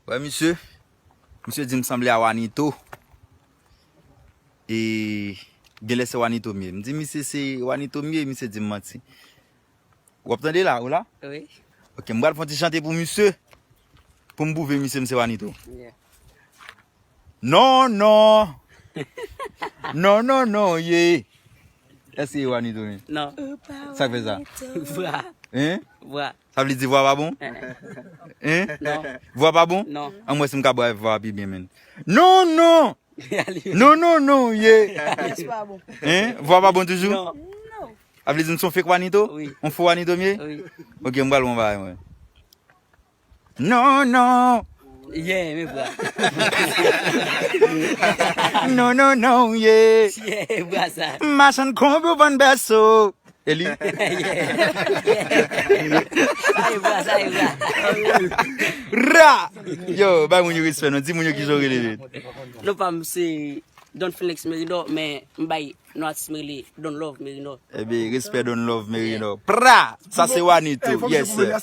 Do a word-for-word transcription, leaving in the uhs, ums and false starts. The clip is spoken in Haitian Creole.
Wè, misye. Misye di m sanble a Wanito. E genlè se Wanito m ye. M di misye se Wanito m ye, misye di m manti. W ap tande la, ou la? Wi. Ok, m pral fè yon ti chante pou misye. Pou m pwouve misye m se Wanito. Yeah. Non, non. Non, non, non, ye. Èske e Wanito, men? Non. Sa k fè sa? Vwa. Hein? Vwa. Sa vle di vwa pa bon? Eh, eh. Hein? Non. Vwa pa bon? Non. An mwen si m ka bwè vwa pi byen, men. Non, non. Non, non, non, ye. Vwa pa bon. Hein? Vwa pa bon toujou? Non. Sa vle di m se yon fake Wanito? Wi. Yon fo Wanito m ye? Wi. Ok, m pral bon bagay, mwen. Non, non. Yeah, men vwa. Non, non, non, ye. Yeah, vwa sa. Machann konbyo vann bèso. E li? Yeah. Sa e vwa, sa e vwa. Ra! Yo, bay moun yo respè, non. Di moun yo kijan w rele, men. Non pa m se Don Felix Meridor, men m bay non atis m rele Don Love Meridor. Ebyen, respè Don Love Meridor. Pra! Sa se Wanito. Yes, sir.